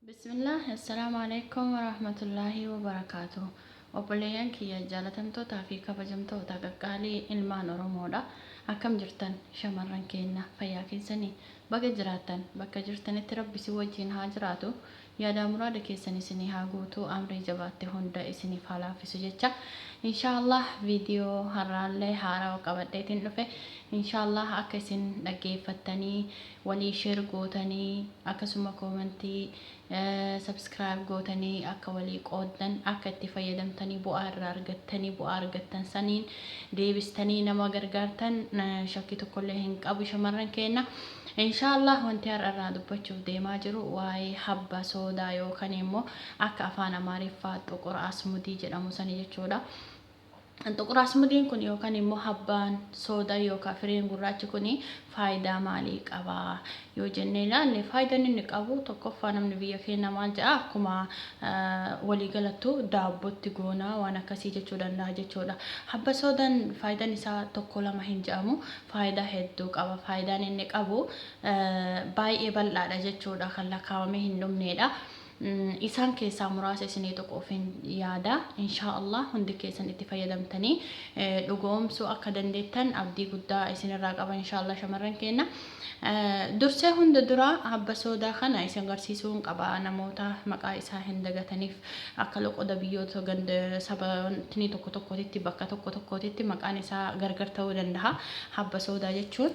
Bismillah, Assalaamu Aleykum Warahmatullaahi Wabarakaatuh. Obboleeyyan kiyya jaalatamtootaa fi kabajamtoota qaqqaalii ilmaan Oromoodha. Akkam jirtan shamarran keenna fayyaa keessanii baga jiraattan bakka jirtanitti Rabbi isin wajjiin haa jiraatu yaadaa muraada keessan isinii haa guutu amrii jabaatte hunda isiniif haa laaffisu jecha Inshaa Allah video har'aallee haarawa qabadheetiin dhufe Inshaa Allah akka isin dhaggeeffattanii walii share gootanii akkasuma koomentii subscribe gootanii akka walii qooddan akka itti fayyadamtanii bu'aa irraa argattanii bu'aa argattan saniin deebistanii nama gargaartan shakkii tokkollee hin qabu shamarran keenna. Inshaa Allah wanti har'a irraa dubbachuuf deemaa jiru waa'ee habba soodaa yookaan immoo akka afaan Amaariffaa xuqur asmudii jedhamu sani jechuudha. Xuqur asmudiin kun yookaan immoo habbaan soodaa yookaan fireen gurraachi kun faayidaa maalii qaba yoo jennee ilaalle faayidaan inni qabu tokkoffaa namni biyya keenya maal jedha akkuma waliigalattu daabbootti goonaa waan akkasii jechuu danda'a jechuudha. Habba soodaan faayidaan isaa tokko lama hin jedhamu faayidaa hedduu qaba. Faayidaan inni qabu baay'ee bal'aadha jechuudha kan lakkaawamee hin dhumneedha. Isaan keessaa muraasa isinii tuquufin yaada. Inshaa Allah hundi keessan itti fayyadamtanii dhugoomsuu akka dandeettan abdii guddaa isinirraa qaba inshaa Allah shamarran keenya. Dursee hunda dura habba soodaa kana isin garsiisuun qaba namoota maqaa isaa hin dagataniif akka loqoda biyyoota ganda sabatni tokko tokkotitti bakka tokko tokkotitti maqaan isaa gargar ta'uu danda'a. Habba soodaa jechuun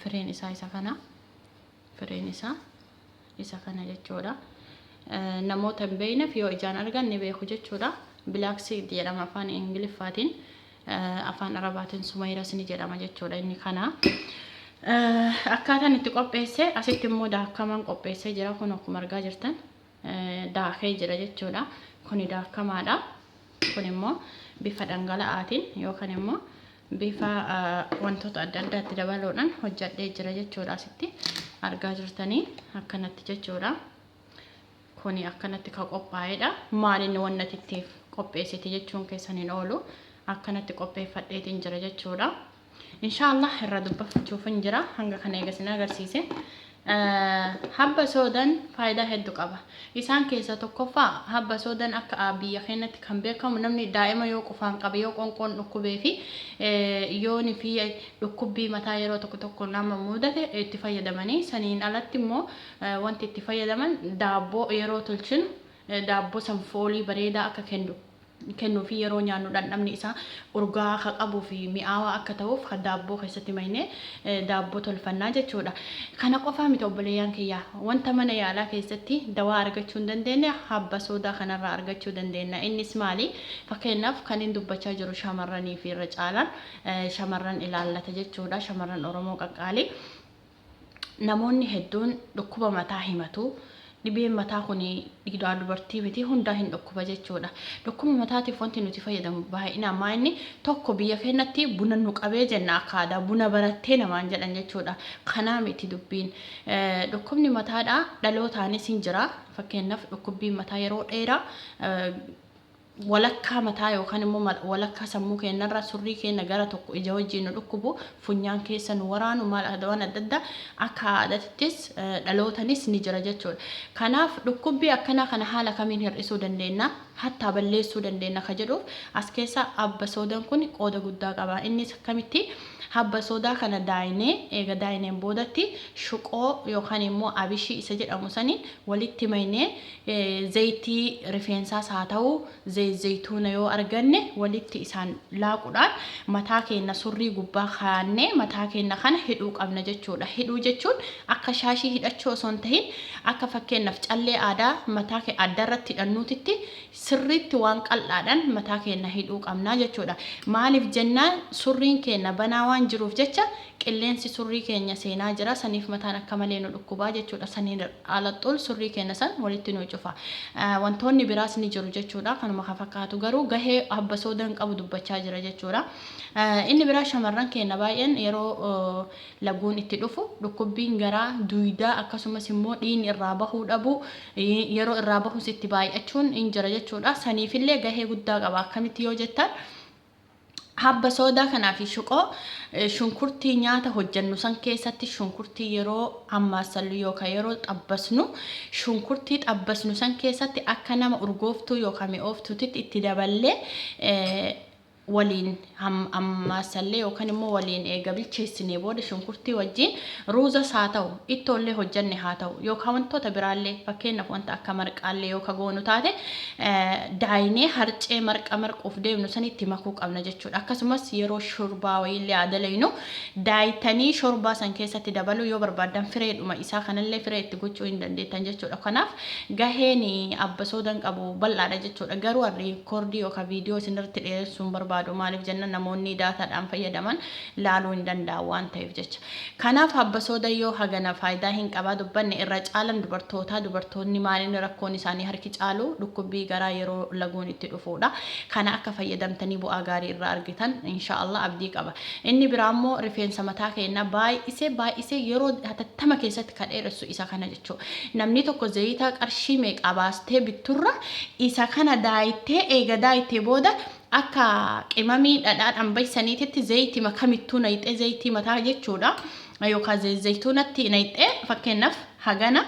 fireen isaa isa kana. Fireen isaa isa kana jechuudha. Namoota hin beekneef yoo ijaan argan ni beeku jechuudha. Black seed jedhama afaan Ingiliffaatiin. Afaan Arabaatiin sumayras ni jedhama jechuudha inni kana. Akkaataan itti qopheesse asitti immoo daakamaan qopheessee jira kun akkuma argaa jirtan daakee jira jechuudha. Kuni daakamaadha. Kun immoo bifa dhangala'aatiin yookaan immoo bifa wantoota adda addaatti dabaluudhaan hojjadhee jira jechuudha asitti argaa jirtanii akkanatti jechuudha. Kuni akkanatti kan qophaa'edha. Maal inni wanna ittiif qopheessite jechuun keessan hin oolu. Akkanatti qopheeffadheetiin jira jechuudha. Inshaallah irra dubbachuufin jira hanga kana eega isin agarsiise. Habba soodan faayidaa hedduu qaba. Isaan keessaa tokkoffaa habba soodan akka biyya keenyatti kan beekamu namni daa'ima yoo qufaan qabe yoo qoonqoon dhukkubee fi yooni fi dhukkubbii mataa yeroo tokko tokko nama mudate itti fayyadamanii saniin alatti immoo wanti itti fayyadaman daabboo yeroo tolchinu daabboo san foolii bareedaa akka kennu kennuu fi yeroo nyaannu dhandhamni isaa urgaa'aa akka qabuu fi mi'aawaa akka ta'uuf kan daabboo keessatti maynee daabboo tolfannaa jechuudha. Kana qofaa miti obboleeyyaan kiyya wanta mana yaalaa keessatti dawaa argachuu hin dandeenye habba soodaa kanarraa argachuu dandeenya. Innis maali? Fakkeenyaaf kan hin dubbachaa jiru shamarranii fi irra caalaan shamarran ilaallata jechuudha. Shamarran Oromoo qaqqaalii. Namoonni hedduun dhukkuba mataa himatu. Dhibeen mataa kun dhiiraa dubartii miti hundaa hin dhukkuba jechuudha. Dhukkuba mataatiif wanti nuti fayyadamu baay'inaan maa inni tokko biyya keenyatti buna nu qabee jenna akka aadaa buna barattee namaan jedhan jechuudha. Kanaa miti dubbiin. Dhukkubni mataadhaa dhalootaanis hin jira. Fakkeenyaaf dhukkubbiin mataa yeroo dheeraa walakkaa mataa yookaan immoo walakkaa sammuu keenyarraa surrii keenya gara tokko ija wajjin nu dhukkubu, funyaan keessa nu waraanu, maal waan adda addaa akka aadaatittis dhalootanis ni jira jechuudha. Kanaaf dhukkubbii akkanaa kana haala kamiin hir'isuu dandeenya, hattaa balleessuu dandeenya ka jedhuuf as keessa abba soodaan kun qooda guddaa qaba. Innis akkamitti habba soodaa kana daaynee eega daayneen boodatti shuqoo yookaan immoo abishii isa jedhamu saniin walitti maynee Zayitii rifeensaas haa ta'u zayit zayituuna yoo arganne walitti isaan laaqudhaan mataa keenya surrii gubbaa kaa'annee mataa keenya kana hidhuu qabna jechuudha. Hidhuu jechuun akka shaashii hidhachuu osoo hin tahin akka fakkeenyaaf callee aadaa mataa adda irratti hidhannuutitti sirriitti waan qal'aadhaan mataa keenya hidhuu qabna jechuudha. Maaliif jennaan surriin keenya banaa waan jiruuf jecha qilleensi surrii keenya seenaa jira saniif mataan akka malee nu dhukkubaa jechuudha. Saniin alaxxul surrii keenya san walitti nu cufa. Wantoonni biraas ni jiru jechuudha. Kanuma kan fakkaatu garuu gahee habba soodaan qabu dubbachaa jira jechuudha. Inni biraa shamarran keenya baay'een yeroo laguun itti dhufu dhukkubbiin garaa, duydaa akkasumas immoo dhiigni irraa bahuu dhabuu yeroo irraa bahus itti baay'achuun hin jira jechuudha. Saniifillee gahee guddaa qaba. Akkamitti yoo jettan Habba soodaa kanaa fi shuqoo shunkurtii nyaata hojjannu san keessatti shunkurtii yeroo ammaassallu yookaan yeroo xabbasnu shunkurtii xabbasnu san keessatti akka nama urgooftuu yookaan mi'ooftuutitti itti daballee waliin ammaassallee yookaan immoo waliin eega bilcheessinee booda shunkurtii wajjin ruuzas haa ta'u ittoollee hojjanne haa ta'u yookaan wantoota biraallee fakkeenyaaf wanta akka marqaallee yoo ka goonu taate daayinee harcee marqa marquuf deemnu sanitti makuu qabna jechuudha. Akkasumas yeroo shorbaa wayiillee haa dalaynu daayitanii shorbaa san keessatti dabaluu yoo barbaaddan fireedhuma isaa kanallee firee itti gochuu hin dandeettan jechuudha. Kanaaf gaheen abba soodan qabu bal'aadha jechuudha. Garuu riikoordii yookaan viidiyoo isinirratti dheeressuu hin barbaadu. Maaliif jenna namoonni daataadhaan fayyadaman laaluu hin danda'an waan ta'eef jecha. Kanaaf habba sooda yoo hagana faayidaa hin qabaa dubbanne irra caalan dubartootaa dubartoonni maaliin rakkoon isaanii harki caalu dhukkubbii garaa yeroo laguun itti dhufuudha. Kana akka fayyadamtanii bu'aa gaarii irraa argitan inshaallah abdii qaba. Inni biraa immoo rifeensa mataa keenyaa baay'isee baay'isee yeroo hatattama keessatti kan dheeressu isa kana jechuudha. Namni tokko zayita qarshii meeqaa baastee bitturra isa kana daayittee eega daayittee booda akka qimamii dhadhaadhaan baysaniititti zayitima kamittuu nayxee zayitii mataa jechuudha. Yookaan zayituunatti nayxee fakkeenyaaf hagana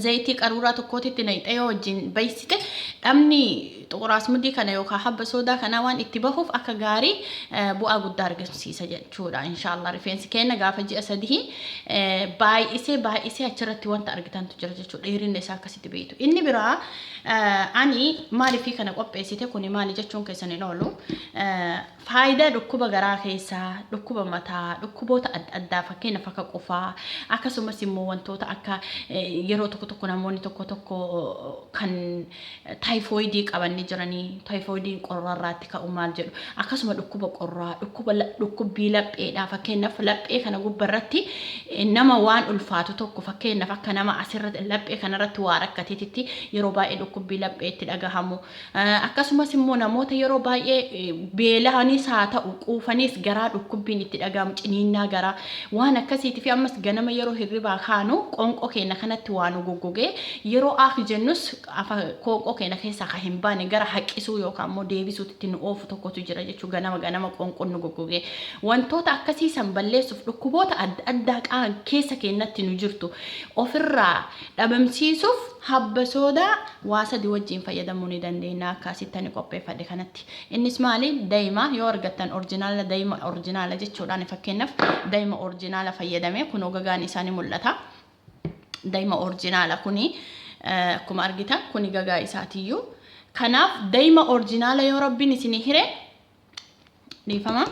zayitii qaruuraa tokkootitti nayxee yoo wajjin baysite dhamni xuquraasmudii kana yookaan habba soodaa kana waan itti bahuuf akka gaarii bu'aa guddaa argamsiisa jechuudha. Inshaallah rifeensi keenya gaafa ji'a 3 baay'isee baay'isee achirratti wanta argitantu jira jechuudha. Dheerinni isaa akkasitti beektu. Inni biraa ani maaliifii kana qopheessite kuni maali jechuun keessan hin oolu. Faayidaa dhukkuba garaa keessaa, dhukkuba mataa, dhukkuboota adda addaa fakkeenyaaf akka qufaa akkasumas immoo wantoota akka yeroo tokko tokko namoonni tokko tokko kan taayifooyidii qaban ni jiranii taayifooyidiin qorrarraatti ka'u maal jedhu akkasuma dhukkuba qorraa dhukkuba dhukkubbii lapheedhaa fakkeenyaaf laphee kana gubbarratti nama waan ulfaatu tokko fakkeenyaaf akka nama asirratti laphee kanarratti waa rakkateetitti yeroo baay'ee dhukkubbii lapheetti dhagahamu. Akkasumas immoo namoota yeroo baay'ee beela'anis haa ta'u quufanis garaa dhukkubbiin itti dhagahamu ciniinnaa garaa waan akkasiitii fi ammas ganama yeroo hirribaa kaanu qoonqoo keenya kanatti waa nu goggogee yeroo aaf jennus qoonqoo keenya keessaa kan hin baane gara haqqisuu yookaan immoo deebisuutti nu oofu tokkotu jira jechuudha ganama ganama qoonqoon nu goggogee wantoota akkasii san balleessuuf dhukkuboota adda addaa qaama keessa keenyatti nu jirtu ofirraa dhabamsiisuuf habba soodaa waa sadi wajjin fayyadamuu ni dandeenya akka asitti ani qopheeffadhe kanatti. Innis maali? Daa'ima yoo argattan orjinaala daa'ima orjinaala jechuudhaan fakkeenyaaf daa'ima orjinaala fayyadame kunoo gagaan isaa ni mul'ata. Daa'ima orjinaala kuni akkuma argitan kuni gagaa isaatiyyuu. Kanaaf daa'ima orjinaala yoo rabbiin isinii hire dhiifama.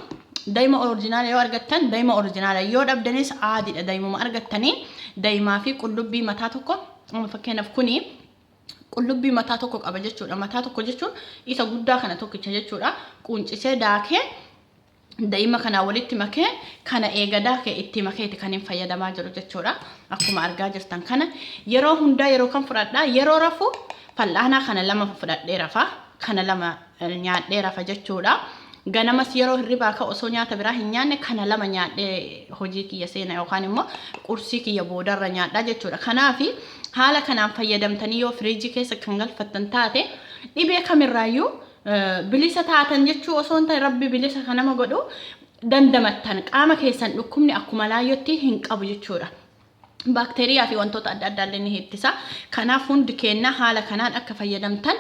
Daa'ima orjinaala yoo argattan daa'ima orjinaala yoo dhabdanis aadiidha daa'imuma argattanii daa'imaa fi qullubbii mataa tokko fakkeenyaaf kuni qullubbii mataa tokko qaba jechuudha. Mataa tokko jechuun isa guddaa kana tokkicha jechuudha. Quuncisee daakee daa'ima kanaa walitti makee kana eega daakee itti makeeti kan hin fayyadamaa jiru jechuudha. Akkuma argaa jirtan kana yeroo hundaa yeroo kan fudhadhaa yeroo rafu fal'aanaa kana lama fudhadhee rafa kana lama nyaadhee rafa jechuudha. Ganamas yeroo hirribaa ka'u osoo nyaata biraa hin nyaanne kana lama nyaadhee hojii kiyya seena yookaan immoo qursii kiyya boodarra nyaadhaa jechuudha. Kanaafi haala kanaan fayyadamtanii yoo firiijii keessa kan galfattan taate dhibee kamirraayyuu bilisa taatan jechuu osoo hin ta'in rabbi bilisa kan nama godhu dandamattan qaama keessan dhukkubni akkuma laayyootti hin qabu jechuudha. Baakteeriyaa fi wantoota adda addaa illee ni ittisa. Kanaaf hundi keenya haala kanaan akka fayyadamtan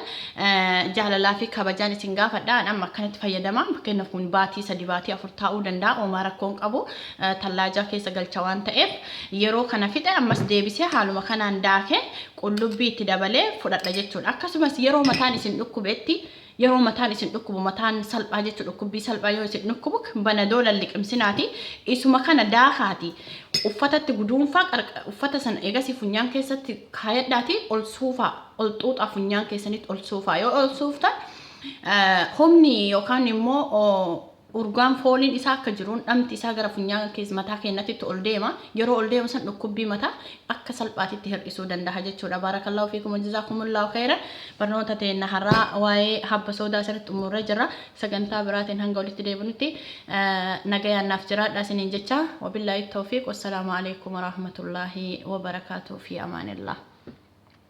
jaalalaa fi kabajaan isin gaafadha. Ani amma akkanatti fayyadama. Fakkeenyaaf kun baatii 3 baatii 4 taa'uu danda'a. Oomaa rakkoon qabu tallaajaa keessa galcha waan ta'eef yeroo kana fixe ammas deebisee haaluma kanaan daakee qullubbii itti dabalee fudhadha jechuudha. Akkasumas yeroo mataan isin dhukkubetti yeroo mataan isin dhukkubu mataan salphaa jechuudha dhukkubbii salphaa yoo isin dhukkubu banadoola liqimsinaati isuma kana daakaati uffatatti guduunfaa uffata sana eegasii funyaan keessatti kaayadhaati ol suufaa ol xuuxaa funyaan keessanitti ol suufaa yoo ol suuftan humni yookaan immoo urgaan fooliin isaa akka jiruun dhamti isaa gara funyaan keessa mataa keenyatti ol deema. Yeroo ol deemu san dhukkubbii mataa akka salphaatitti hir'isuu danda'a jechuudha. Baarakallahu fiikum jazaakumullahu khairan. Barnoota teenna har'aa waa'ee habba soodaa asirratti xumurree jirra. Sagantaa biraatiin hanga walitti deebinutti nagayaan naaf jiraadha isiniin jecha. Wabillaahi tawfiiq. Wassalaamu alaikum warahmatullaahi wabarakaatuh fi amaanillah.